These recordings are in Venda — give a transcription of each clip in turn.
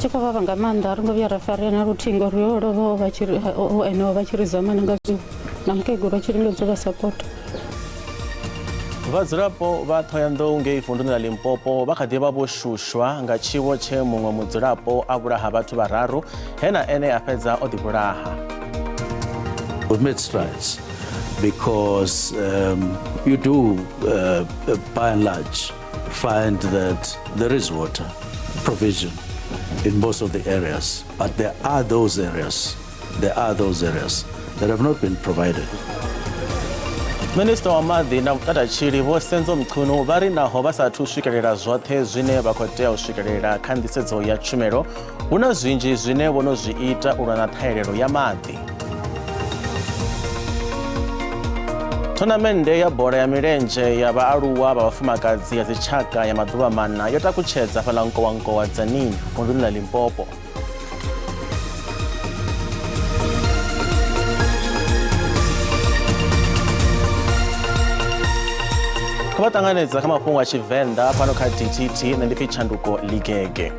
Tshi khou vhavha nga maanḓa, a ri ngo vhuya ra farea na luthihi ngori yo lovha vha tshi ri ene vha tshi ri zamana nga zwiṅwe na mukegulu a tshi lingedza u vha sapota. Vhadzulapo vha Ṱhohoyanḓou ngei vunduni ḽa Limpopo vha kha ḓi vha vho shushwa nga tshiwo tshe muṅwe mudzulapo a vhulaha vhathu vhararu he na ene a fhedza o ḓivhulaha. We've made strides because you do, by and large, find that there is water provision in most of the areas, but there are those areas, there are those areas that have not been provided. Minista wa maḓi na vhutatshili Vho Senzo Mchunu vha ri naho vha sathu swikelela zwoṱhe zwine vha khou tea u swikelela kha nḓisedzo ya tshumelo, hu na zwinzhi zwine vho no zwi ita u lwa na ṱhahelelo ya maḓi. Thonamennde ya bola ya milenzhe ya vhaaluwa vha vhafumakadzi ya dzitshaka ya maḓuvha maṋa yo takutshedza fhaḽa Nkowankowa Tzaneen vunduni ḽa Limpopo. Kha vha ṱanganedza kha mafhungo a Tshivenḓa fhano kha DTT, nṋe ndi pfi Tshanduko Ligege.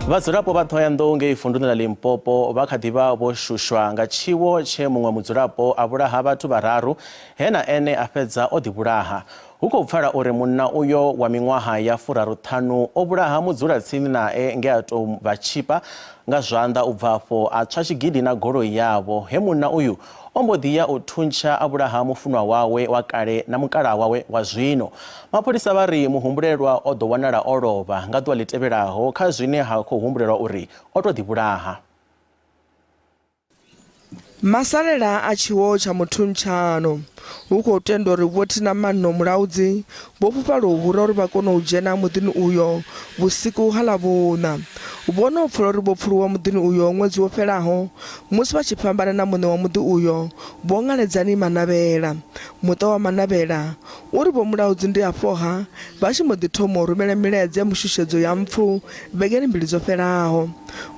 Vhadzulapo vha Ṱhohoyanḓou ngei vunduni ḽa Limpopo vha kha ḓi vha vho shushwa nga tshiwo tshe muṅwe mudzulapo a vhulaha vhathu vhararu he na ene a fhedza o ḓivhulaha. Hu khou pfala uri munna uyo wa miṅwaha ya furaruṱhanu o vhulaha mudzulatsini nae nge a tou vha tshipa nga zwanḓa u bva afho a tswa tshigidi na goloi yavho he munna uyu o mbo ḓi ya u thuntsha a vhulaha mufunwa wawe wa kale na mukalaha wawe wa zwino. Mapholisa vha ri muhumbulelwa o ḓo wanala o lovha nga ḓuvha ḽi tevhelaho kha zwine ha khou humbulelwa uri o tou ḓivhulaha. Masalela a tshiwo tsha muthuntshano. Hu khou tendwa uri Vho Thinamano Mulaudzi vho fhufha luhura uri vha kone u dzhena muḓini uyo vhusiku ha Ḽavhuṋa. Vho no pfala uri vho pfuluwa muḓini uyo ṅwedzi wo fhelaho musi vha tshi fhambana na muṋe wa muḓi uyo, Vho Ṅaledzani Manavhela. Muṱa wa Manavhela uri Vho Mulaudzi ndi afho-ha vha tshi mbo ḓi thoma u rumela milaedza ya mushushedzo ya mpfu vhegeni mbili dzo fhelaho.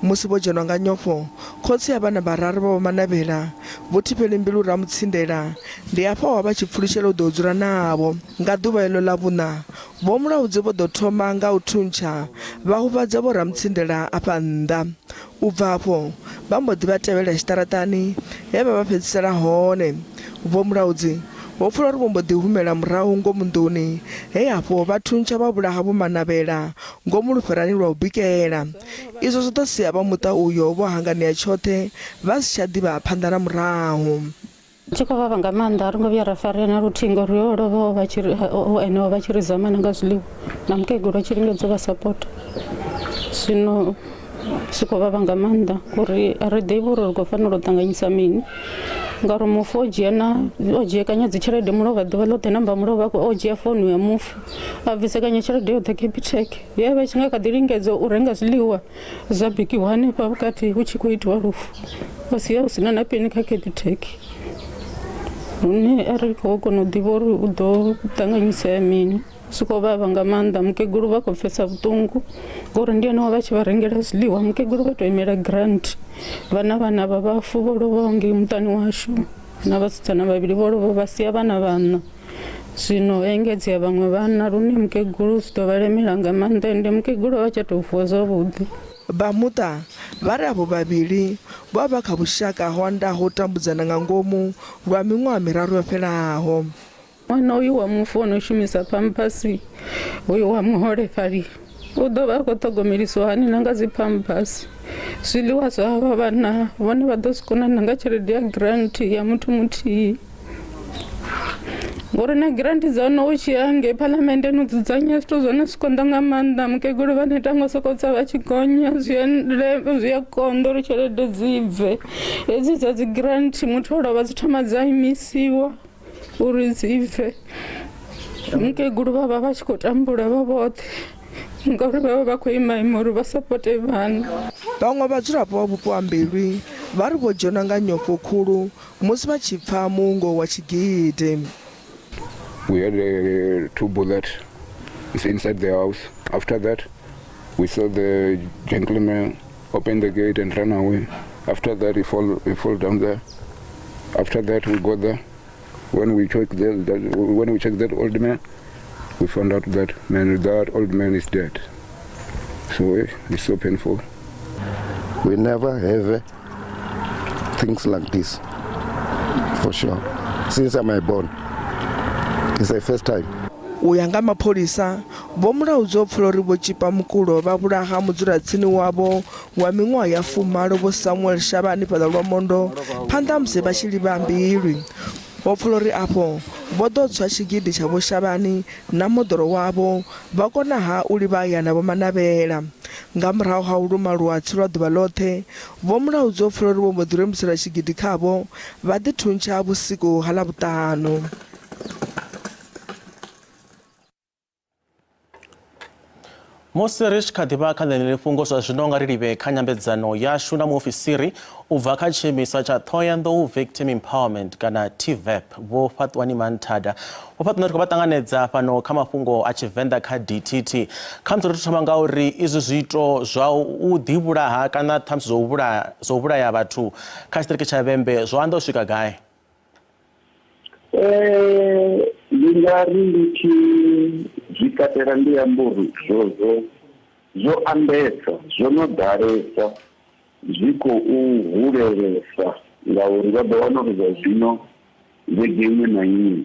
Musi vho dzhenwa nga nyofho, khotsi a vhana vhararu vha Vho Manavhela, Vho Thifhelimbilu Ramutsindela, ndi hafha wa vha tshi pfulutshela u ḓo dzula navho. Nga ḓuvha iḽo ḽa vhuṋa, Vho Mulaudzi vho ḓo thoma nga u thuntsha vha huvhadza Vho Ramutsindela afha nnḓa. U bva afho, vha mbo ḓi vha tevhela tshiṱaraṱani he vha vha fhedzisela hone. Vho Mulaudzi vho pfula uri vho mbo ḓi humela murahu ngomu nḓuni, he afho vha thuntsha vha vhulaha Vho Manavhela ngomu lufherani lwa u bikela. Izwo zwo ḓo sia vha muṱa uyo vho hanganea tshoṱhe vha si tsha ḓivha phanḓa na murahu. Tshi khou vhavha nga maanḓa, a ri ngo vhuya ra farea na luthihi ngori yo lovha vha tshi ri ene vha tshi ri zamana nga zwiḽiwa na mukegulu a tshi lingedza u vha sapota. Zwino zwi khou vhavha nga maanḓa ngori a ri ḓivhi uri ri khou fanela u ṱanganyisa mini ngauri mufu o dzhia na o dzhiekanya dzi tshelede mulovha ḓuvha ḽoṱhe namba mulovha o dzhia founu ya mufu a bvisekanya tshelede yoṱhe Capitec ye vha tshi nga kha ḓi lingedza u renga zwiḽiwa zwa bikiwa hanefha vhukati hu tshi khou itiwa lufu wa sia hu sina na peni kha Capitec hune a ri khou kona u ḓivha uri u ḓo ṱanganyisea mini zwi khou vhavha nga maanḓa mukegulu vha khou pfesa vhuṱungu ngori ndi ene wa vha tshi vha rengela zwiḽiwa mukegulu vha tou imela grant vhana vhana vha vhafu vho lovhaho ngei muṱani washu na vhasidzana vhavhili vho lovha vha sia vhana vhaṋa Zwino engedzea vhaṅwe vhana lune mukegulu zwi ḓo vha lemela nga maanḓa ende mukegulu a vha tsha tou vuwa zwavhuḓi. Vha muṱa vha ri avho vhavhili vho vha vha kha vhushaka ho andaho u tambudzana nga ngomu lwa miṅwaha miraru yo fhelaho. Ṅwana uyu wa mufu o no shumisa phamphasi, uyu wa muholefhali u ḓo vha a khou ṱhogomelisiwa hani na nga dzi phamphasi. Zwiḽiwa zwa havha vhana vhone vha ḓo zwi kona na nga tshelede ya grant ya muthu muthihi. Ngori na grant dza hone u tshi ya ngei phaḽamennde no dzudzanya zwithu zwone zwi konḓa nga maanḓa mukegulu vha neta ngo sokou tsa vha tshi gonya zwi a zwi a konḓa uri tshelede dzi bve hedzi dza dzi grant muthu o lovha dzi thoma dza imisiwa uri dzi bve mukegulu vha vha vha tshi khou tambula vha vhoṱhe ngauri vha vha vha khou ima ima uri vha sapote vhana. Vhaṅwe vhadzulapo vha vhupo ha Mbilwi vha ri vho dzhenwa nga nyofho khulu musi vha tshi pfa muungo wa tshigidi. We had two bullets inside the house. After that, we saw the gentleman open the gate and run away. After that, he fall down there. After that, we got there. When we checked that old man, we found out that man, that old man is dead. So it's so painful. We never have things like this, for sure. Since I'm born, it's the first time. U ya nga mapholisa, Vho Mulaudzi vho pfala uri vho tshipa mukulo vha vhulaha mudzulatsini wavho wa miṅwaha ya fumalo Vho Samuel Shavhani fhaḽa Lwamondo phanḓa ha musi vha tshi livha Mbilwi. Ho pfala uri afho vho ḓo tswa tshigidi tsha Vho Shavhani na moḓoro wavho vha kona ha u livha hayani ha Vho Manavhela. Nga murahu ha u luma luhatsi lwa ḓuvha ḽoṱhe, Vho Mulaudzi ho pfala uri vho mbo ḓi rembisela tshigidi khavho vha ḓi thuntsha vhusiku ha Ḽavhuṱanu. Musi ri tshi kha ḓi vha kha ḽeneḽi fhungo zwa zwino nga ri livhe kha nyambedzano yashu na muofisiri u bva kha tshiimiswa tsha Ṱhohoyanḓou Victim Empowerment kana TVEP Vho Fhaṱwani Manthada. Vho Fhaṱwani ri khou vha ṱanganedza fhano kha mafhungo a Tshivenḓa kha DTT. Khamusi ri thoma nga uri izwi zwiito zwa u ḓivhulaha kana ṱhamusi zwa u vhulaha zwa u vhulaya vhathu kha tshiṱiriki tsha Vhembe zwo anḓa u swika gai? Ndi nga ri ndi tshi zwi katela ndi amba uri zwo zwo zwo ambesa zwo no ḓalesa zwi khou hulelesa ngauri vha ḓo wana uri zwa zwino vhege iṅwe na iṅwe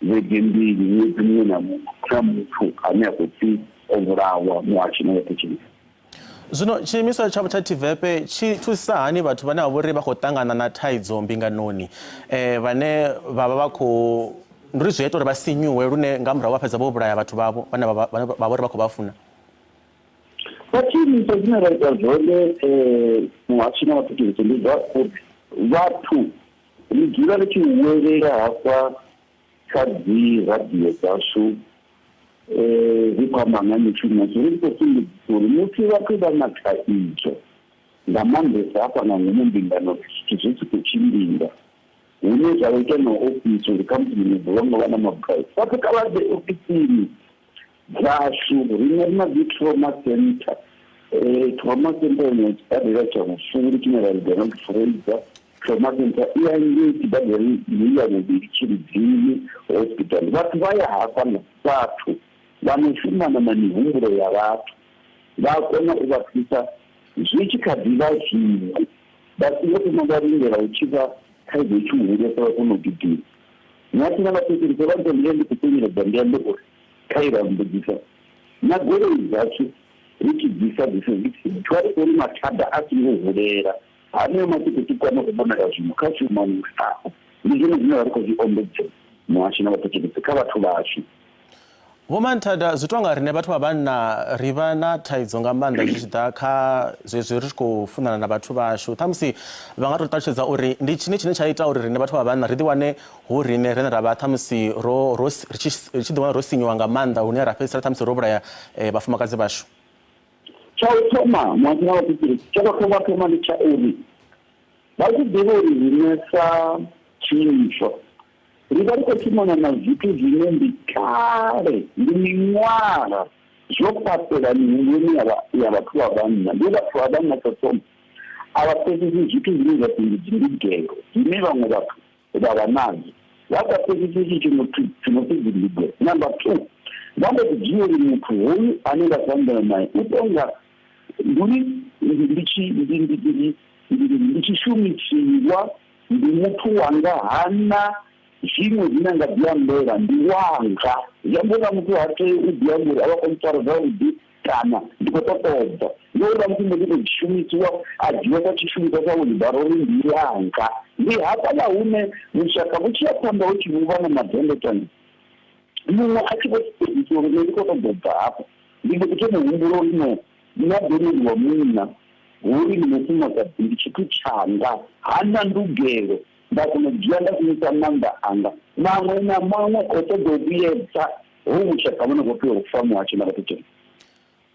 vhege mbili ṅwedzi muṅwe na muṅwe hu na muthu ane a khou pfhi o vhulawa muhasho na vhathetshelesi. Zwino tshiimiswa tshavho tsha TVEP tshi thusa hani vhathu vhane vha vhori vha khou ṱangana na thaidzo mbinganoni eh, vhane vha vha vha khou ndi uri zwi a ita uri vha sinyuwe lune nga murahu vha fhedza vho vhulaya vhathu vhavho vhane vha vhori vha khou vha funa. Vha tshiimiswa zwine ra ita zwone muhasho na vhathetshelesi ndi zwa uri vhathu ri dzula ri tshi huwelela hafha kha dzi radio dzashu ri khou amba nga mishumo yashu ri khou sumbedzisa uri musi vhathu vha na thaidzo nga maanḓesa hafha nga ngomu mbingano zwithu zwi si khou tshimbila hune zwa vha ita na ofisi uri khamusi ḽiṅwe ḓuvha nga vha na mabugai vhathu kha vha ḓe ofisini dzashu riṋe ri na dzi trauma center trauma center ya tshibadela tsha vhufuli tshine ra vhidza na Fraser Trauma center i ya ngei sibadela ya vhuvhili Tshilidzini hospital vhathu vha ya hafhaḽa vhathu vha no shumana na mihumbulo ya vhathu vha kona u vha thusa zwi tshi kha ḓi vha zwiṅwe vha songo thoma vha lindela u tshi vha thaidzo i tshi hulesa vha kona u gidima. Nṋe a vha thetshelesa vha ḓo ndi khou fhenyeledza ndi ambe uri kha i vha mbudzisa na goloi dzashu ri tshi bvisa dzi service vha ri uri mathada a songo hulela Haneyo maṱukuṱuku a no khou vhonala zwino kha shuma luṱaho ndi zwone zwine ra ri khou zwi ombedzela muhasho na vhathetshelesi kha vhathu vhashu. Vho Manthada, zwi tou nga riṋe vhathu vha vhanna ri vha na thaidzo nga maanḓa zwi tshi ḓa kha zwezwi ri tshi khou funana na vhathu vhashu. Ṱhamusi vha nga tou ṱalutshedza uri ndi tshini tshine tsha ita uri riṋe vhathu vha vhanna ri ḓiwane hu riṋe rine ra vha ṱhamusi ro ro ri tshi ḓiwana ro sinyuwa nga maanḓa hune ra fhedzisela ṱhamusi ro vhulaya vhafumakadzi vhashu. Tsha u thoma, muhasho wa vhathetshelesi, tsha u thoma thoma ndi tsha uri vha zwi ḓivhe uri riṋe sa tshiimiswa ri vha ri khou shumana na zwithu zwine ndi kale, ndi miṅwaha zwo fhaṱela mihumbuloni ya vhathu vha vhanna. Ndi vhathu vha vhanna tsha u thoma a vha pfesesi zwithu zwine zwa pfi ndi dzindugelo dzine vhaṅwe vhathu vha vha nadzo vha sa pfesesi tshithu tshi no pfi dzindugelo. Number 2, vha mbo ḓi dzhia uri muthu hoyu ane nda khou ambela nae u tonga ndi ndi tshishumisiwa, ndi muthu wanga, hana zwiṅwe zwine a nga ḓi ambela, ndi wanga. Zwi amba uri muthu ha tei u ḓi amba uri a vha khou mpfara zwavhuḓi kana ndi khou ṱoḓa u bva. Ndi houḽa muthu mbo ḓi tou shumisiwa a dzhiwa sa tshishumiswa tsha wheelbarrow uri ndi yanga. Ndi hafhaḽa hune vhushaka vhu tshi ya phanḓa hu tshi vho vha na madendetande, muṅwe a tshi vho sumbedzisa uri nṋe ndi khou ṱoḓa u bva hafha, ndi mbo ḓi thoma u humbula uri no nṋe a ḓo ndi wa munna, hoyu ndi mufumakadzi ndi tshithu tshanga, hana ndugelo, nda kona u dzhia nda shumisa maanḓa anga maṅwe na maṅwe o ṱoḓa u vhuyedza Hovhu vhushaka vhune khou tea u fa muhasho na vhathetshelesi.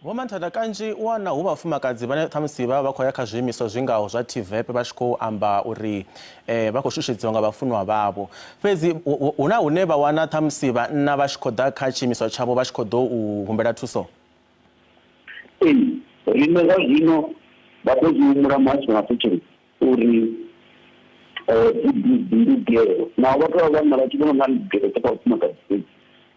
Vho Manthada, kanzhi u wana hu vhafumakadzi vhane ṱhamusi vha vha vha khou ya kha zwiimiswa zwi ngaho zwa TVEP vha tshi khou amba uri vha khou shushedziwa nga vhafunwa vhavho. Fhedzi hu na hune vha wana ṱhamusi vhanna vha tshi khou ḓa kha tshiimiswa tshavho vha tshi khou ḓo u humbela thuso? Ee, riṋe zwa zwino vha ḓo zwi humbula muhasho na vhathetshelesi uri ndugelo naho vhathu vha vhanna vha tshi vhona nga ndugelo dza kha vhafumakadzi fhedzi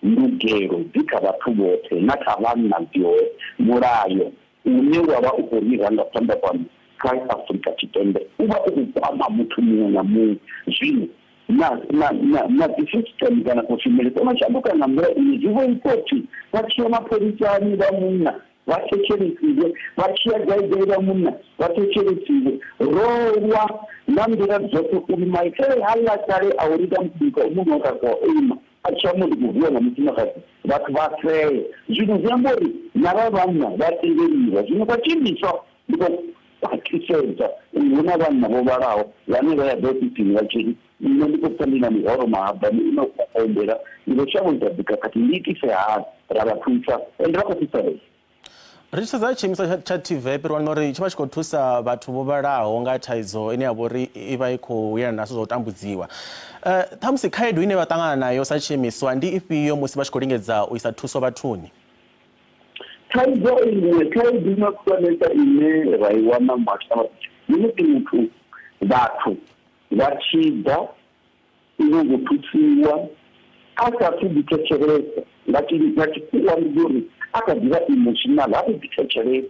ndugelo dzi kha vhathu vhoṱhe na kha vhanna dzi hone mulayo une wa vha u khou ri ranga phanḓa fhano Kha Afrika Tshipembe u vha u khou kwama muthu muṅwe na muṅwe. Zwino na na na na dzi system kana kushumele kwo no shanduka nga nḓila ine zwi vho ita upfhi vha tshi ya mapholisani vha munna vha thetshelesiwe, vha tshi ya gai gai vha munna vha thetshelesiwe. Ro lwa nga nḓila dzoṱhe uri maitele haaḽa kale a uri khamusi muthu wa munna o takuwa o ima a tshi amba ndi khou vuwa nga mufumakadzi vhathu vha sea. Zwino zwi amba uri na vha vhanna vha tendeliwa. Zwino kwa tshiimiswa ndi khou khwaṱhisedza uri hu na vhanna vho vhalaho vhane vha ya ḓa ofisini vha tshi ri, Nṋe ndi khou pfa ndi na mihwalo mahaḓani ine u khou endela, ndi khou shavha u ita dzikhakhathi, ndi itise hani? Ra vha thusa ende vha khou thusalea. Ri tshi sedza tshiimiswa tsha TVEP ri wana uri tshi vha tshi khou thusa vhathu vho vhalaho nga thaidzo ine ya vha uri i vha i khou yelana na zwithu zwa u tambudziwa. Ṱhamusi khaedu ine vha ṱangana nayo sa tshiimiswa ndi ifhio musi vha tshi khou lingedza u isa thuso vhathuni? Thaidzo iṅwe khaedu ino khulwanesa ine ra i wana muhasho ndi musi muthu vhathu vha tshi ḓa u nyaga u thusiwa a sathu ḓi thetshelesa nga nga tshikhuwa ndi ḓo ri a kha ḓivha emotional ha thu ḓi thetshelesa.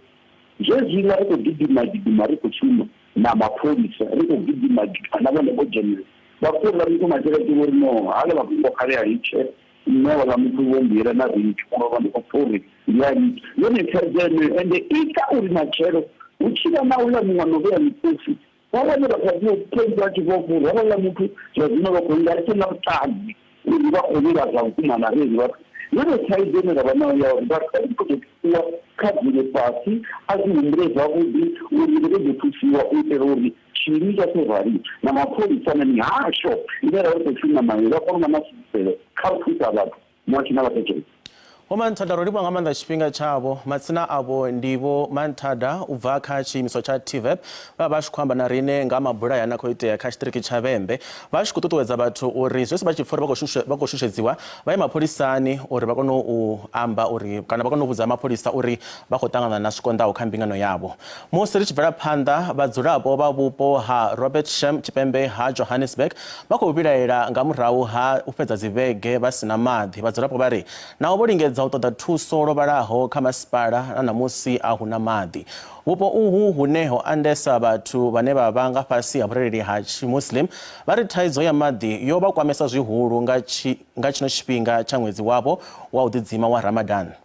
Zwezwiḽa ri khou gidima gidima ri khou shuma na mapholisa ri khou gidima gidima na vhone vho dzhenelela vha khou ḽa muthu matshelo a tshi vho ri no haḽa mafhungo kale a litshe Nṋe havhaḽa muthu vho mbuyela na rinthu mulovha ndi khou pfa uri ndi a litsha. Yone thaidzo yeneyo ende i ita uri matshelo hu tshi vha na uḽa muṅwe no vhea mikosi vha wane vhathu vha tshi vha tshi vho pfa uri havhaḽa muthu zwa zwino vha khou nga ri tshena vhuṱanzi uri vha khou vhila zwa vhukuma na riṋe vhathu. Yone thaidzo ine ra vha nayo ya uri vhathu vha tshi khou tou thusiwa kha dzule fhasi a zwi humbule zwavhuḓi uri ndi khou ṱoḓa u thusiwa u itela uri Tshiimiswa tsho rali na mapholisa na mihasho ine ra vha ri khou shuma nayo vha kone u vha na fulufhelo kha u thusa vhathu muhasho na vhathetshelesi. Vho Manthada, ro livhuwa nga maanḓa tshifhinga tshavho. Matsina avho ndi Vho Manthada u bva kha tshiimiswa tsha TVEP vha vha tshi khou amba na riṋe nga mabulayo ane a khou itea kha tshiṱiriki tsha Vhembe. Vha tshi khou ṱuṱuwedza vhathu uri zwezwi vha tshi pfa uri vha khou shushedziwa vha ye mapholisani uri vha kone u amba uri kana vha kone u vhudza mapholisa uri vha khou ṱangana na zwi konḓaho kha mbingano yavho. Musi ri tshi bvela phanḓa, vhadzulapo vha vhupo ha Robert Shem tshipembe ha Johannesburg vha khou vhilaela nga murahu ha u fhedza dzivhege vha si na maḓi. Vhadzulapo vha ri naho vho lingedza u ṱoḓa thuso lwo vhalaho kha masipala, na ṋamusi a hu na maḓi. Vhupo uhu hune ho andesa vhathu vhane vha vha nga fhasi ha vhurereli ha Tshimuslim vha ri thaidzo ya maḓi yo vha kwamesa zwihulu nga nga tshino tshifhinga tsha ṅwedzi wavho wa u ḓidzima wa Ramadan.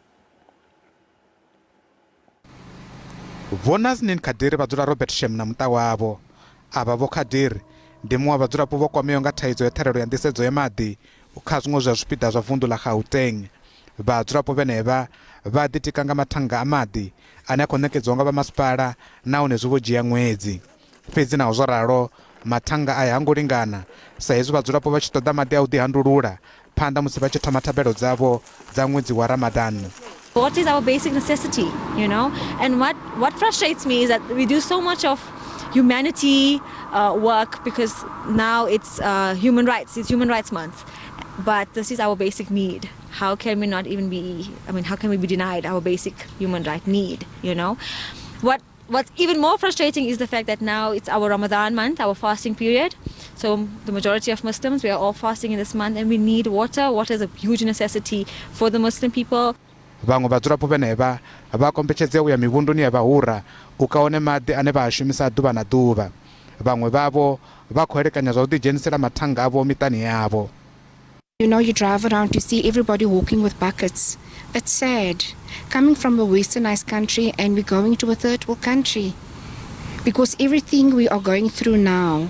Vho Nazneen Kadiri vha dzula Robertsham na muṱa wavho. Avha Vho Kadiri ndi muṅwe wa vhadzulapo vho kwameaho nga thaidzo ya ṱhahelelo ya nḓisedzo ya maḓi kha zwiṅwe zwa zwipiḓa zwa vunḓu ḽa Gauteng. Vhadzulapo vhenevha vha ḓitika nga mathannga a maḓi ane a khou ṋekedzwa nga vha masipala nahone zwi vho dzhia ṅwedzi. Fhedzi naho zwo ralo, mathannga aya ha ngo lingana sa izwi vhadzulapo vha tshi ṱoḓa maḓi a u ḓihandulula phanḓa musi vha tshi thoma thabelo dzavho dza ṅwedzi wa Ramadan. Water is our basic necessity, you know. And what, what frustrates me is that we do so much of humanity work because now it's human rights, it's Human Rights Month. But this is our basic need. How can we not even be, I mean, how can we be denied our basic human right need, you know? What What's even more frustrating is the fact that now it's our Ramadan month, our fasting period. So the majority of Muslims, we are all fasting in this month and we need water. Water is a huge necessity for the Muslim people. Vhaṅwe vhadzulapo vhenevha vha kombetshedzea u ya mivhunduni ya vhahura u ka one maḓi ane vha a shumisa ḓuvha na ḓuvha. Vhaṅwe vhavho vha khou elekanya zwa u ḓidzhenisela mathannga avho miṱani yavho. You know, you drive around, you see everybody walking with buckets. It's sad. Coming from a westernized country and we're going to a third world country. Because everything we are going through now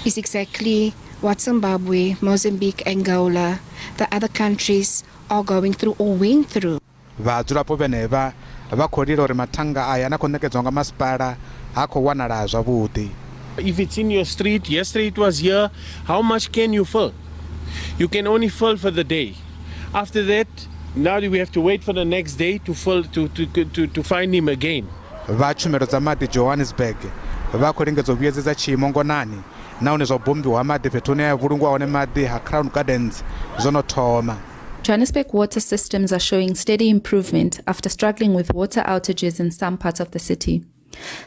is exactly what Zimbabwe, Mozambique, Angola, the other countries are going through or went through. Vhadzulapo vhenevha vha khou lila uri mathannga aya ane a khou ṋekedzwa nga masipala ha khou wanala zwavhuḓi. If it's in your street, yesterday it was here, how much can you fill? You can only fill for the day. After that, now we have to wait for the next day to fill to, to, to, to find him again. Vha tshumelo dza maḓi Johannesburg vha khou lingedza u vhuyedzedza tshiimo ngonani nahone zwa u bommbiwa ha maḓi fhethu hune ha vhulungiwa hone maḓi ha Crown Gardens zwo no thoma. Johannesburg water systems are showing steady improvement after struggling with water outages in some parts of the city.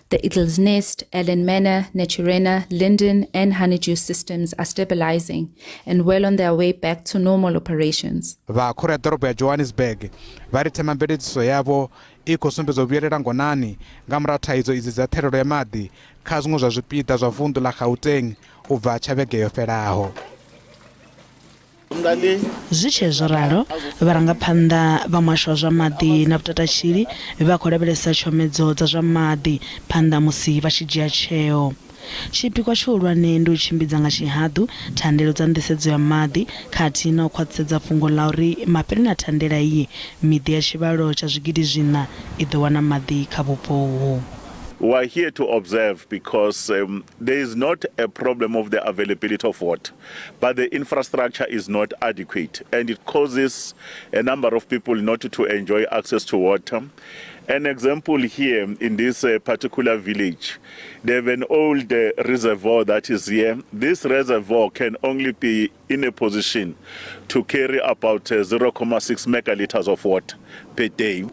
The Eagle's Nest, Allen Manor, Naturena, Linden, and Honeydew systems are stabilizing and well on their way back to normal operations. Vha khoro ya ḓorobo ya Johannesburg vha ri themamveledziso yavho i khou sumbedza u vhuyelela ngonani nga murahu thaidzo idzi dza ṱhahelelo ya maḓi kha zwiṅwe zwa zwipiḓa zwa vunḓu ḽa Gauteng u bva tsha vhege yo fhelaho. Zwi tshee zwo ralo, vharangaphanḓa vha muhasho wa zwa maḓi na vhutatashili vha khou lavhelesa tshomedzo dza zwa maḓi phanḓa musi vha tshi dzhia tsheo. Tshipikwa tshihulwane ndi u tshimbidza nga tshihaḓu thandelo dza nḓisedzo ya maḓi khathihi na u khwaṱhisedza fhungo ḽa uri mafheloni a thandela iyi, miḓi ya tshivhalo tsha zwigidi zwiṋa i ḓo wana maḓi kha vhupo uhu. We are here to observe because um, there is not a problem of the availability of water, but the infrastructure is not adequate and it causes a number of people not to enjoy access to water. An example here in this uh, particular village, they have an old uh, reservoir that is here. This reservoir can only be in a position to carry about uh, 0.6 megaliters of water per day.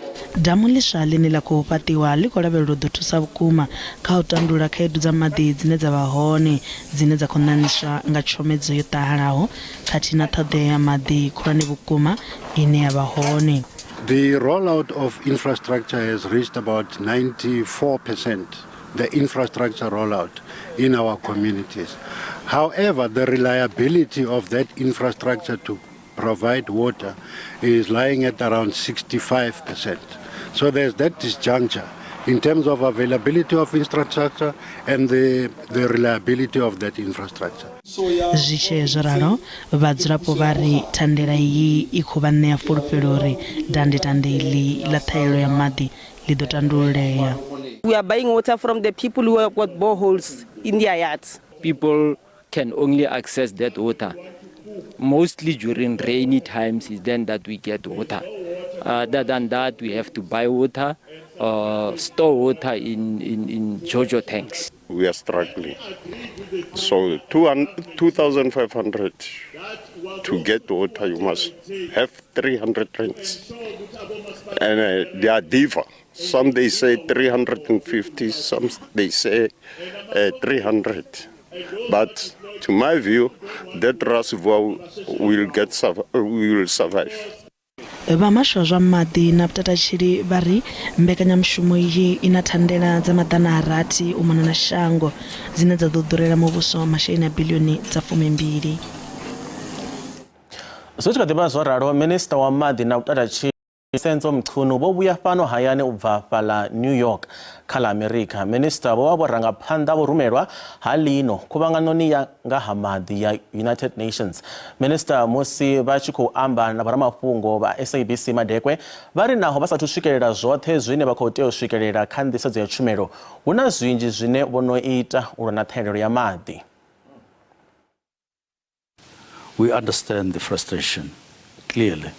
Damu ḽiswa ḽine ḽa khou fhaṱiwa ḽi khou lavhelelwa u ḓo thusa vhukuma kha u tandulula khaedu dza maḓi dzine dza vha hone dzine dza khou ṋaṋiswa nga tshomedzo yo ṱahalaho khathihi na ṱhoḓea ya maḓi khulwane vhukuma ine ya vha hone. The rollout of infrastructure has reached about 94%, the infrastructure rollout in our communities. However, the reliability of that infrastructure to provide water is lying at around 65%. So there's that disjuncture in terms of availability of infrastructure and the, the reliability of that infrastructure. Zwi tshee zwo ralo, vhadzulapo vha ri thandela iyi i khou vha ṋea fulufhelo uri dandetande iḽi ḽa ṱhahelelo ya maḓi ḽi ḓo tandululea. We are buying water from the people who have got boreholes in their yards. People can only access that water mostly during rainy times is then that we get water. Other than that, we have to buy water, store water in, in, in Jojo tanks. We are struggling. So 2,500 to get water, you must have 300 rands. And uh, they are differ. Some they say 350, some they say uh, 300. But to my view, that reservoir will get will survive. Vha muhasho wa zwa maḓi na vhutatashili vha ri mbekanyamushumo iyi i na thandela dza maḓana a rathi u mona na shango dzine dza ḓo ḓurela muvhuso masheleni a biḽioni dza fumimbili. Zwi tshi kha ḓi vha zwo ralo, minisiṱa wa maḓi na vhutatshili Senzo Mchunu vho vhuya fhano hayani u bva fhaḽa New York kha ḽa Amerika. Minisiṱa vho vha vho ranga phanḓa vhurumelwa ha ḽino khuvhanganoni ya nga ha maḓi ya United Nations. Minisiṱa musi vha tshi khou amba na vhoramafhungo vha SABC Madekwe vha ri naho vha sathu swikelela zwoṱhe zwine vha khou tea u swikelela kha nḓisedzo ya tshumelo, hu na zwinzhi zwine vho no ita u lwa na ṱhahelelo ya maḓi. We understand the frustration clearly.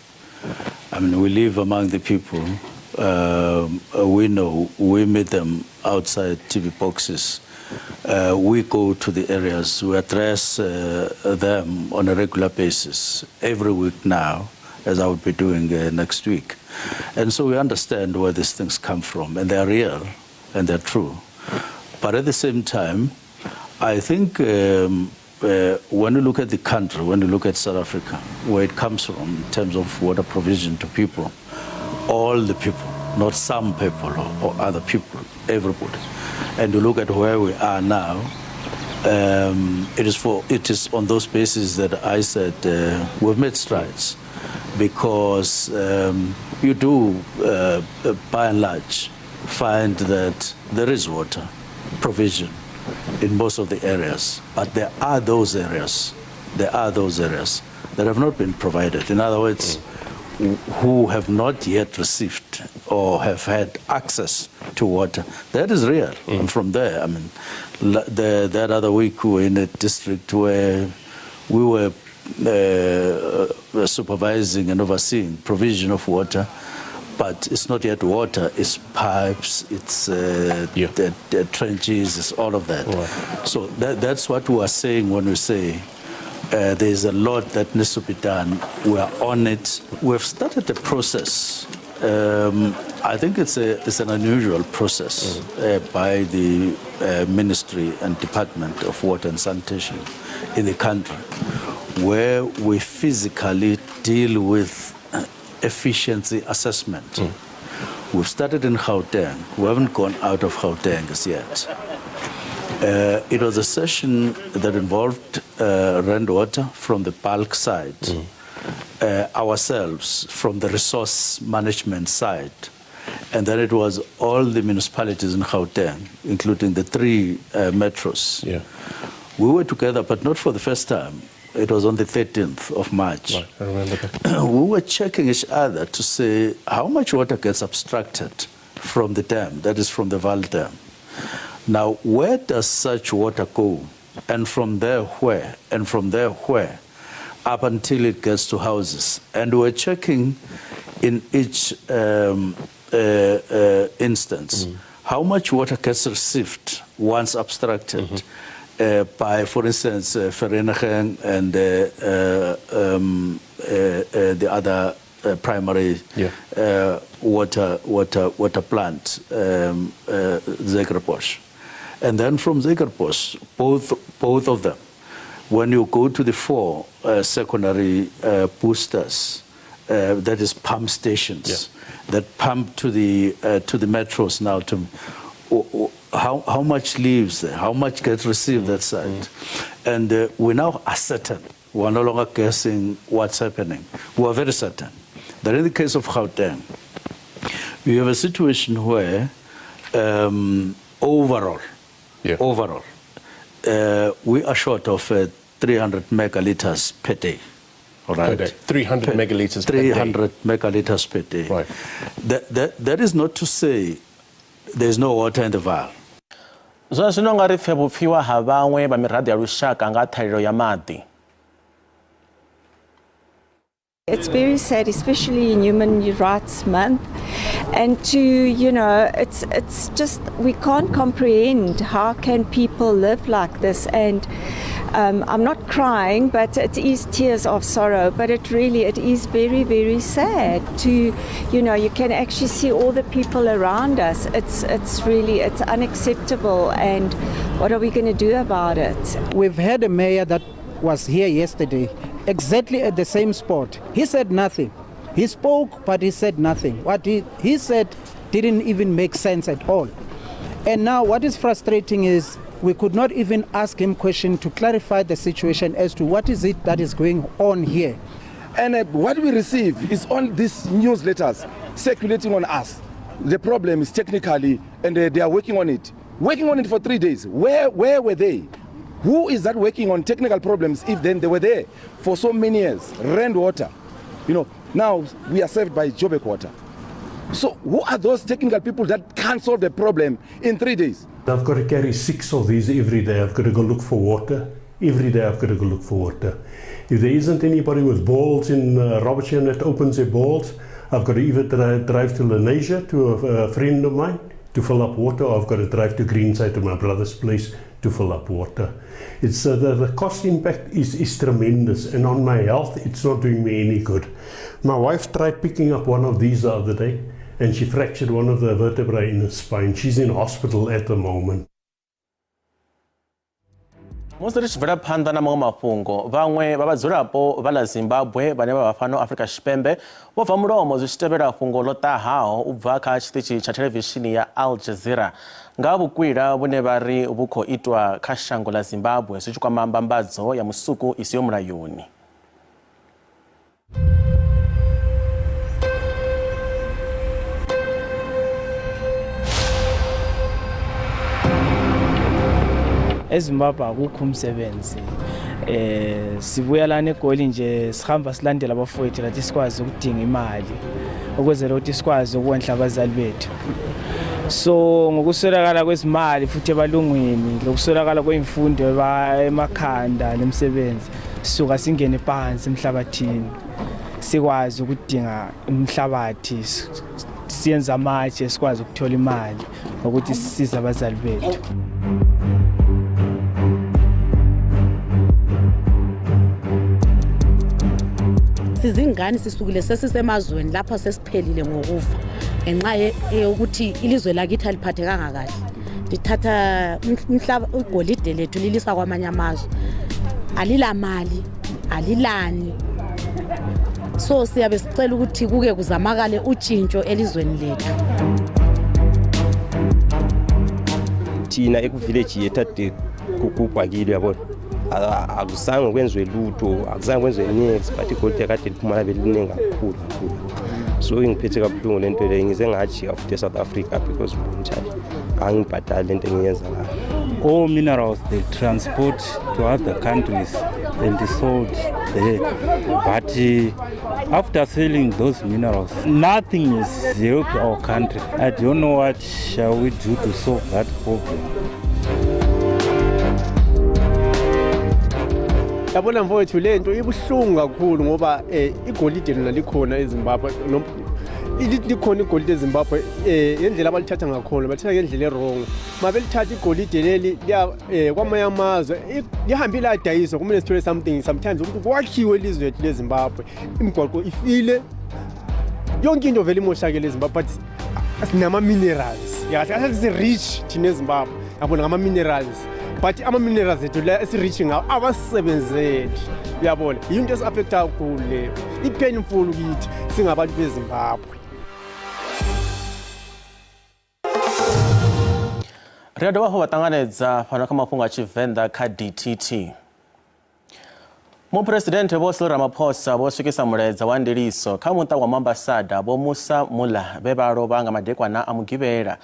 I mean, we live among the people. Um, we know, we meet them outside TV boxes. Uh, we go to the areas, we address uh, them on a regular basis, every week now, as I would be doing uh, next week. And so we understand where these things come from, and they are real and they're true. But at the same time, I think um, uh, when you look at the country, when you look at South Africa, where it comes from in terms of water provision to people, all the people, not some people or, or other people, everybody. And you look at where we are now, um, it is for it is on those bases that I said uh, we've made strides, because um, you do, uh, by and large, find that there is water provision in most of the areas, but there are those areas, there are those areas that have not been provided. In other words, mm. who have not yet received or have had access to water. That is real. Mm. And from there, I mean, the, that other week we were in a district where we were uh, supervising and overseeing provision of water but it's not yet water, it's pipes, it's uh, yeah. the, the trenches, it's all of that. Right. So that, that's what we are saying when we say uh, there's a lot that needs to be done. We are on it. We have started the process. Um, I think it's, a, it's an unusual process mm. by the Ministry and Department of Water and Sanitation in the country, where we physically deal with efficiency assessment. Mm. We've started in Gauteng. We haven't gone out of Gauteng as yet. It was a session that involved Rand Water from the bulk side, mm. ourselves from the resource management side, and then it was all the municipalities in Gauteng, including the three metros. Yeah. We were together, but not for the first time. It was on the 13th of March. Right, I remember that. we were checking each other to see how much water gets abstracted from the dam, that is from the Vaal Dam. Now, where does such water go? And from there, where? And from there, where? Up until it gets to houses. And we're checking in each instance mm. how much water gets received once abstracted. Mm-hmm. By, for instance, Vereeniging and the other primary yeah. water water water plant, Zuikerbosch. And then from Zuikerbosch, both both of them, when you go to the four secondary boosters, that is pump stations yeah. that pump to the to the metros now to how, how much leaves there, how much gets received mm. that side. Mm. And we now are certain. We are no longer guessing what's happening. We are very certain that in the case of Gauteng, we have a situation where overall, yeah. overall, we are short of 300 megaliters per day. All right. Per day. 300 megaliters 300 per day. megaliters per day. Right. That, that, that is not to say there's no water in the Vaal. Zwa zwino nga ri pfe vhupfiwa ha vhaṅwe vha miraḓo ya lushaka nga ṱhahelelo ya maḓi. It's very sad, especially in Human Rights Month. And to, you know, it's, it's just, we can't comprehend how can people live like this. And I'm not crying, but it is tears of sorrow. But it really, it is very, very sad to, you know, you can actually see all the people around us. It's, it's really, it's unacceptable. And what are we going to do about it? We've had a mayor that was here yesterday, exactly at the same spot. He said nothing. He spoke, but he said nothing. What he, he said didn't even make sense at all. And now what is frustrating is we could not even ask him question to clarify the situation as to what is it that is going on here. And what we receive is on these newsletters circulating on us. The problem is technically, and they are working on it. Working on it for three days. Where, where were they? Who is that working on technical problems if then they were there for so many years? Rand water. You know, now we are served by Joburg water. So who are those technical people that can't solve the problem in three days? I've got to carry six of these every day. I've got to go look for water. Every day I've got to go look for water. If there isn't anybody with balls in Robertson that opens their balls, I've got to either drive to Lenasia to a, a friend of mine to fill up water, or I've got to drive to Greenside to my brother's place to fill up water. It's the, the cost impact is, is tremendous, and on my health, it's not doing me any good. My wife tried picking up one of these the other day, and she fractured one of the vertebrae in her spine. She's in hospital at the moment. Musi ri tshi bvela phanḓa na maṅwe mafhungo, vhaṅwe vha vhadzulapo vha ḽa Zimbabwe vhane vha vha fhano Afrika Tshipembe vho bva mulomo zwi tshi tevhela fhungo ḽo ṱahaho u bva kha tshiṱitshi tsha thelevishini ya Al Jazeera nga ha vhukwila vhune vha ri vhu khou itwa kha shango ḽa Zimbabwe zwi tshi kwama mbambadzo ya musuku i siho mulayoni. eZimbabwe akukho umsebenzi eh sibuya lana eGoli nje sihamba silandela abafowethu lathi sikwazi ukudinga imali ukwenzela ukuthi sikwazi ukondla abazali bethu so ngokuswelakala kwezimali futhi ebalungwini lokuswelakala kwemfundo emakhanda nemisebenzi sisuka singene phansi emhlabathini sikwazi ukudinga umhlabathi siyenza amatshe sikwazi ukuthola imali ukuthi sisize abazali bethu Sizingane sisukile sesisemazweni lapha sesiphelile ngokufa ngenxa yokuthi ilizwe lakithi aliphathekanga kahle. Lithatha umhlaba, igolide lethu lilisa kwamanye amazwe, alilamali, alilani. So siyabe sicela ukuthi kuke kuzamakale utshintsho elizweni lethu. Thina ekuvileji yethu ade kugubhakile, uyabona, akuzange kwenziwe lutho, akuzange kwenziwe niks, but igolide kade liphuma labe liningi kakhulu kakhulu. So ingiphethe kabuhlungu le nto leyo. Ngize ngajika futhi e-South Africa because ngibona angibhadali lento engiyenza ngayo. All minerals they transport to other countries and sold there. But after selling those minerals, nothing is helped our country. I don't know what shall we do to solve that problem. Yabona mfowethu, le nto ibuhlungu kakhulu ngoba igolide lona likhona eZimbabwe, likhona igolide eZimbabwe. Ngendlela abalithatha ngakhona, balithatha ngendlela e-wrong. Ma belithatha igolide leli liya kwamanye amazwe, lihambe ladayiswa, kumele sithole something sometimes ukuthi kwakhiwe ilizwe lethu leZimbabwe. Imigwaqo ifile, yonke into vele imoshakele eZimbabwe, but sinama-minerals kahle kahle, si-rich thina eZimbabwe, yabona, ngama-minerals, but ama-minerals ethu la esi-rich ngawo awasebenzeli, uyabona. Yinto esi-affecta kakhulu leyo, i-painful kithi singabantu beZimbabwe. Ri a dovha hafhu vha ṱanganedza fhano kha mafhungo a Tshivenḓa kha DTT. Muphuresidennde Vho Cyril Ramaphosa vho swikisa mulaedza wa ndiliso kha muṱa wa muambasada Vho Musa Muller vhe vha lovha nga madekwana a Mugivhela.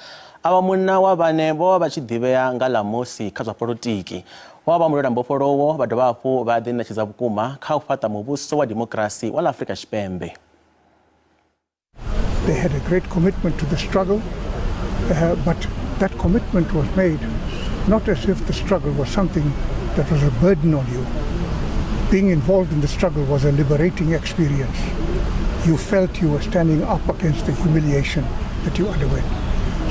Avha munna wa vhane vho vha vha tshi ḓivhea nga ḽa Musi kha zwa polotiki. Vho vha vha mulwela mbofholowo vha dovha hafhu vha ḓiṋetshedza vhukuma kha u fhaṱa muvhuso wa dimokirasi wa ḽa Afrika Tshipembe. They had a great commitment to the struggle, but that commitment was made not as if the struggle was something that was a burden on you. Being involved in the struggle was a liberating experience. You felt you were standing up against the humiliation that you underwent.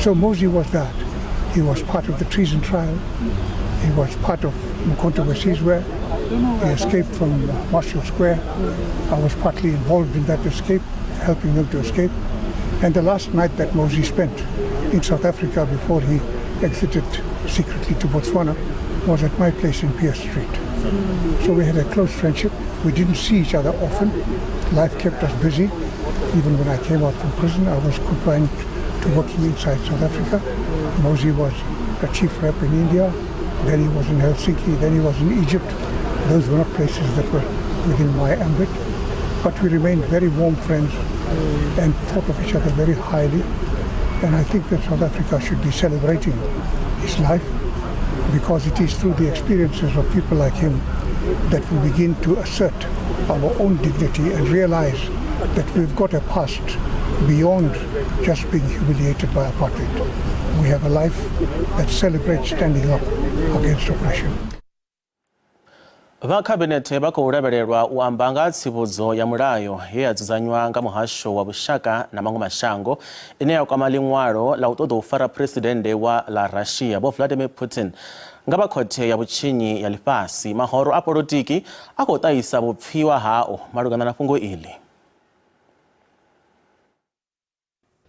So Mosi was that. He was part of the treason trial. He was part of Mkhonto weSizwe. He escaped from Marshall Square. I was partly involved in that escape, helping them to escape. And the last night that Mosi spent in South Africa before he exited secretly to Botswana was at my place in Pierce Street. So we had a close friendship. We didn't see each other often. Life kept us busy. Even when I came out from prison, I was confined to working inside South Africa. Mosi was a chief rep in India. Then he was in Helsinki. Then he was in Egypt. Those were not places that were within my ambit. But we remained very warm friends and thought of each other very highly. And I think that South Africa should be celebrating his life, because it is through the experiences of people like him that we begin to assert our own dignity and realize that we've got a past beyond just being humiliated by apartheid. We have a life that celebrates standing up against oppression. Vha khabinethe vha khou lavhelelwa u amba nga tsivhudzo ya mulayo ye ya dzudzanywa nga muhasho wa vhushaka na maṅwe mashango ine ya kwama ḽiṅwalo ḽa u ṱoḓa u fara phuresidennde wa ḽa Russia Vho Vladimir Putin nga vha khothe ya vhutshinyi ya ḽifhasi. Mahoro a polotiki a khou ṱahisa vhupfiwa hao malugana na fhungo iḽi.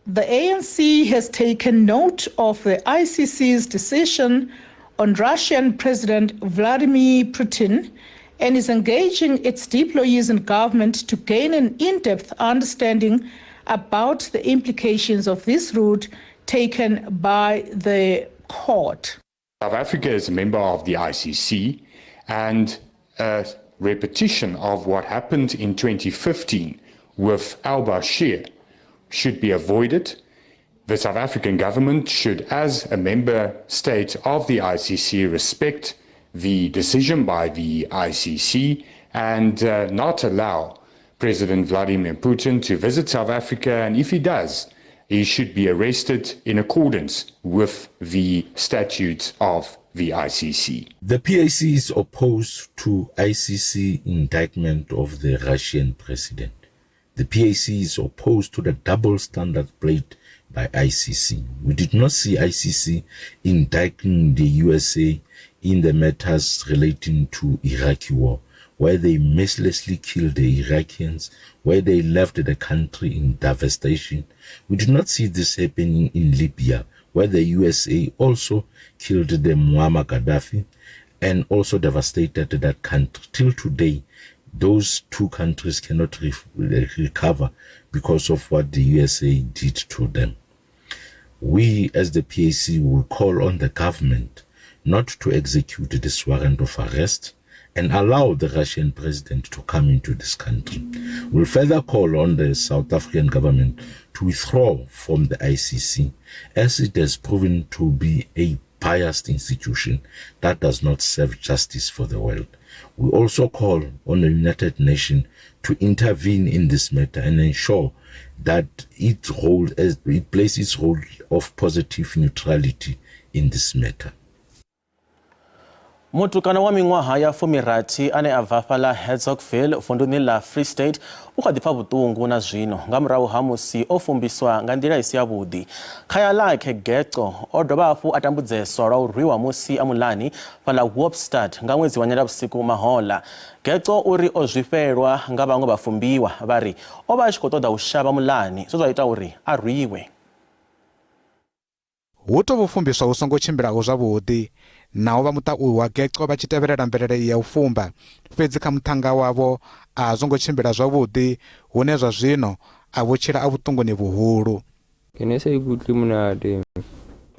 The ANC has taken note of the ICC's decision on Russian President Vladimir Putin and is engaging its deployees in government to gain an in-depth understanding about the implications of this route taken by the court. South Africa is a member of the ICC, and a repetition of what happened in 2015 with al-Bashir should be avoided. The South African government should, as a member state of the ICC, respect the decision by the ICC and not allow President Vladimir Putin to visit South Africa, and if he does, he should be arrested in accordance with the statutes of the ICC. The PAC is opposed to ICC indictment of the Russian president. The PAC is opposed to the double standard played by ICC. We did not see ICC indicting the USA in the matters relating to Iraqi war. where they mercilessly killed the Iraqians, where they left the country in devastation. We do not see this happening in Libya, where the USA also killed the Muammar Gaddafi and also devastated that country. Till today, those two countries cannot recover because of what the USA did to them. We, as the PAC, will call on the government not to execute this warrant of arrest and allow the Russian president to come into this country. We'll further call on the South African government to withdraw from the ICC, as it has proven to be a biased institution that does not serve justice for the world. We also call on the United Nations to intervene in this matter and ensure that its role as it plays its role of positive neutrality in this matter. Mutukana wa miṅwaha ya fumirathi ane a bva fhaḽa Hertzogville vunduni ḽa Free State u kha ḓi pfa vhuṱungu na zwino nga murahu ha musi o fumbiswa nga nḓila i si yavhuḓi. Khayalakhe Geco o dovha hafhu a tambudzeswa lwa u rwiwa musi a muḽani fhaḽa Hoopstad nga ṅwedzi wa Nyendavhusiku mahoḽa. Geco uri o zwifhelwa nga vhaṅwe vhafumbiwa vha ri o vha a tshi khou ṱoḓa u shavha muḽani zwe zwa ita uri a rwiwe. Hu tou vha u fumbiswa hu songo tshimbilaho zwavhuḓi. Naho vha muṱa uyu wa Geco vha tshi tevhelela mvelele iyi ya u fumba, fhedzi kha muṱhannga wavho a zwo ngo tshimbila zwavhuḓi hune zwa zwino a vho tshila a vhuṱunguni vhuhulu. Ke ne sa ikutlwe monate.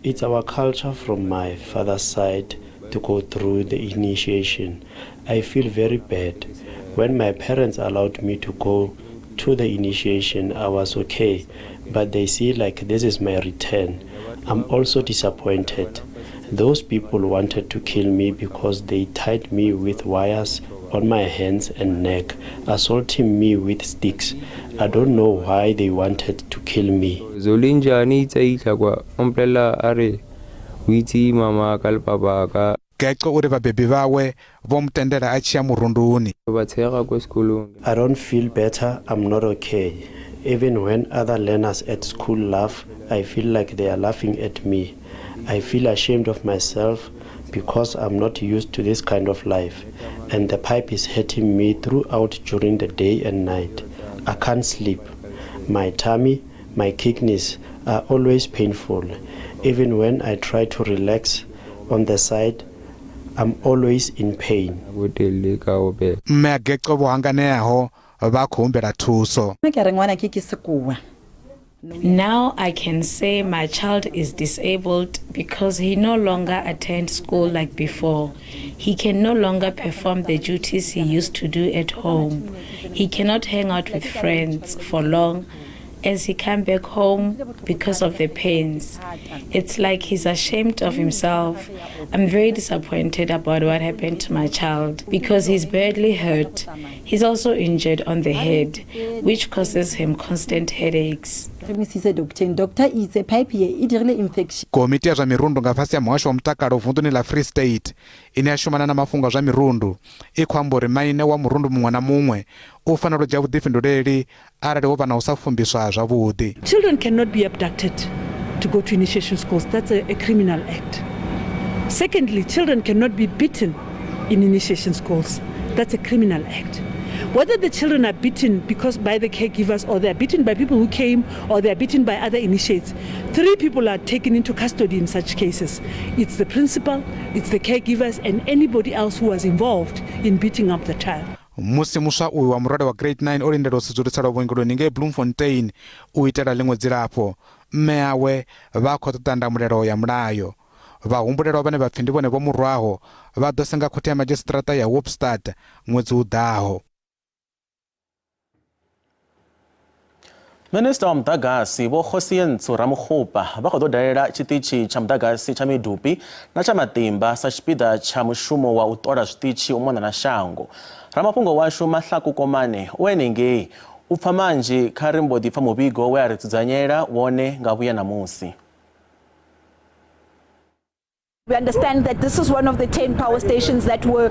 It's our culture from my father's side to go through the initiation. I feel very bad. When my parents allowed me to go to the initiation, I was okay, but they see like this is my return. I'm also disappointed. Those people wanted to kill me because they tied me with wires on my hands and neck, assaulting me with sticks. I don't know why they wanted to kill me. Zolinjani itse ihla kwa o mpolelela a re o itse mama ka le papa ka. Geco uri vhabebi vhawe vho mu tendela a tshi ya murunduni. Ba tshega kwa sekolong. I don't feel better, I'm not okay. Even when other learners at school laugh, I feel like they are laughing at me. I feel ashamed of myself because I'm not used to this kind of life, and the pipe is hurting me throughout during the day and night. I can't sleep. My tummy, my kidneys are always painful. Even when I try to relax on the side, I'm always in pain. Mme a Geco vho hanganeaho vha khou humbela thuso. Now I can say my child is disabled because he no longer attends school like before. He can no longer perform the duties he used to do at home. He cannot hang out with friends for long as he come back home because of the pains. It's like he's ashamed of himself. I'm very disappointed about what happened to my child because he's badly hurt. He's also injured on the head, which causes him constant headaches. Komiti ya zwa mirundu nga fhasi ha muhasho wa mutakalo vunḓuni ḽa Free State ine ya shumana na mafhungo a zwa mirundu i khou amba uri maine wa murundu muṅwe na muṅwe u fanela u dzhia vhuḓifhinduleli arali ho vha na u sa fumbiswa zwavhuḓi. Children cannot be abducted to go to initiation schools. That's a criminal act. Secondly, children cannot be beaten in initiation schools. That's a criminal act. Whether the children are beaten because by the caregivers or they are beaten by people who came or they are beaten by other initiates, 3 people are taken into custody in such cases. It's the principal, it's the caregivers and anybody else who was involved in beating up the child. Musi muswa uyu wa murole wa grade 9 o lindela u sudzuluselwa vhuongeloni ngei Bloemfontein u itela ḽiṅwe dzilafho, mme awe vha khou ṱoḓa ndamulelo ya mulayo. Vhahumbulelwa vhane vha pfi ndi vhone vho mu rwaho vha ḓo senga khothe ya madzhisiṱiraṱa ya Hoopstad ṅwedzi u ḓaho. Minista wa muḓagasi Vho Kgosientsho Ramokgopa vha khou ḓo dalela tshiṱitshi tsha muḓagasi tsha Medupi na tsha Matimba sa tshipiḓa tsha mushumo wa u ṱola zwiṱitshi u mona na shango. Ramafhungo washu Mahlaku Komane u henengei u pfa manzhi kha ri mbo ḓi pfa muvhigo we a ri dzudzanyela wone nga vhuya ṋamusi. We understand that this is one of the 10 power stations that were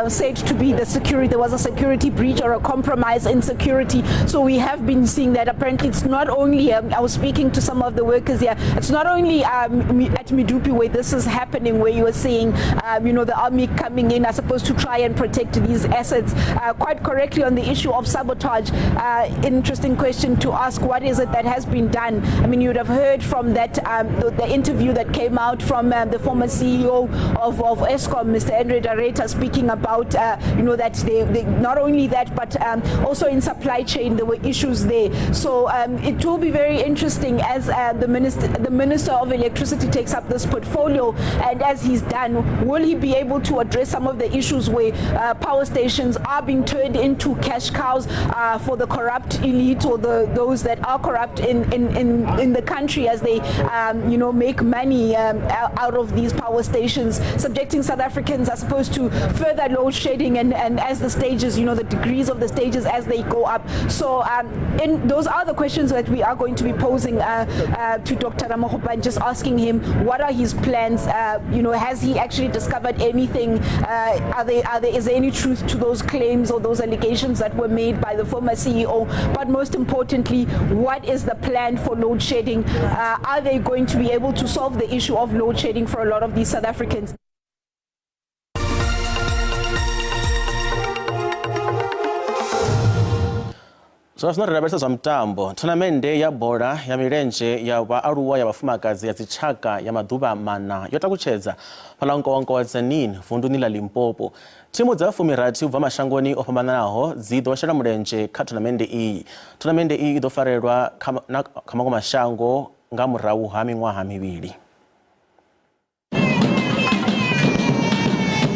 said to be the security. There was a security breach or a compromise in security. So we have been seeing that apparently it's not only, I was speaking to some of the workers here, it's not only at Medupi where this is happening, where you are seeing, the army coming in, I suppose, to try and protect these assets. Quite correctly on the issue of sabotage, interesting question to ask, what is it that has been done? I mean, you'd have heard from that, the interview that came out from the former CEO of Eskom, Mr. Andre de Ruyter, speaking about, that they not only that, but also in supply chain, there were issues there. So it will be very interesting as the Minister of Electricity takes up this portfolio, and as he's done, will he be able to address some of the issues where power stations are being turned into cash cows for the corrupt elite or those that are corrupt in the country as they, make money out of these power stations, subjecting South Africans, I suppose, to further load shedding and as the stages, the degrees of the stages as they go up. So and those are the questions that we are going to be posing to Dr. Ramokgopa, and just asking him what are his plans, has he actually discovered anything, is there any truth to those claims or those allegations that were made by the former CEO? But most importantly, what is the plan for load shedding? Are they going to be able to solve the issue of load shedding for a lot of these South Africans? Zwa zwino ri lavhelesa zwa mutambo. Thonamennde ya bola ya milenzhe ya vhaaluwa ya vhafumakadzi ya dzitshaka ya maḓuvha mana yo takutshedza fhaḽa Nkowankowa wa Tzaneen vunduni ḽa Limpopo. Thimu dza 60 u bva mashangoni o fhambananaho dzi ḓo shela mulenzhe kha thonamennde iyi. Thonamennde iyi i ḓo farelwa kha maṅwe mashango nga murahu ha miṅwaha mivhili.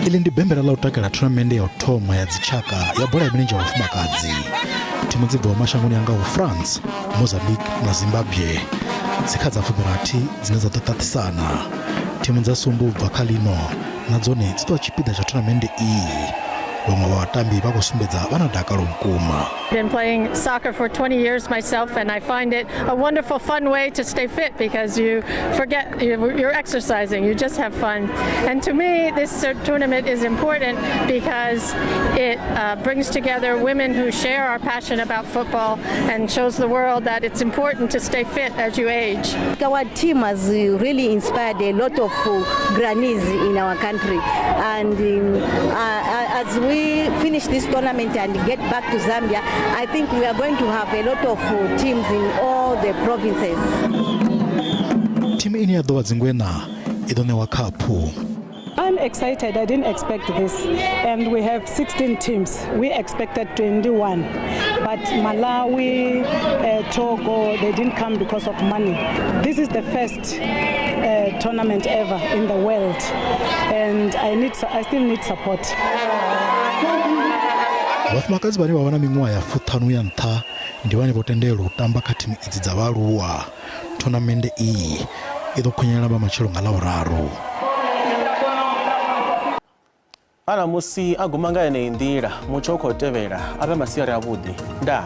Iḽi ndi bembela ḽa u takala thonamennde ya u thoma ya dzitshaka ya bola ya milenzhe ya vhafumakadzi. Thimu dzi bvaho mashangoni a ngaho France, Mozambique na Zimbabwe dzi kha dza 60 dzine dza ḓo ṱaṱisana. Thimu dza sumbu u bva kha ḽino na dzone dzi ḓo vha tshipiḓa tsha thonamennde iyi. Vhaṅwe vha vhatambi vha khou sumbedza vha na dakalo vhukuma. Been playing soccer for 20 years myself, and I find it a wonderful, fun way to stay fit because you forget you're exercising, you just have fun. And to me, this tournament is important because it brings together women who share our passion about football and shows the world that it's important to stay fit as you age. Our team has really inspired a lot of grannies in our country, and as we finish this tournament and get back to Zambia, I think we are going to have a lot of teams in all the provinces. Thimu ine ya ḓo vha dzingwena i ḓo ṋewa khaphu. I'm excited. I didn't expect this. And we have 16 teams. We expected 21. But Malawi, Togo, they didn't come because of money. This is the first tournament ever in the world. And I still need support. Vhafumakadzi vhane vha vha na miṅwaha ya 50 ya nṱha ndi vhane vho tendelwa u tamba kha thimu idzi dza vhaaluwa. Thonamennde iyi i ḓo khunyelela vha matshelo nga Ḽavhuraru. Ana musi a guma nga yeneyi nḓila, mutsho u khou tevhela a vhe masiari avhuḓi. Ndaa.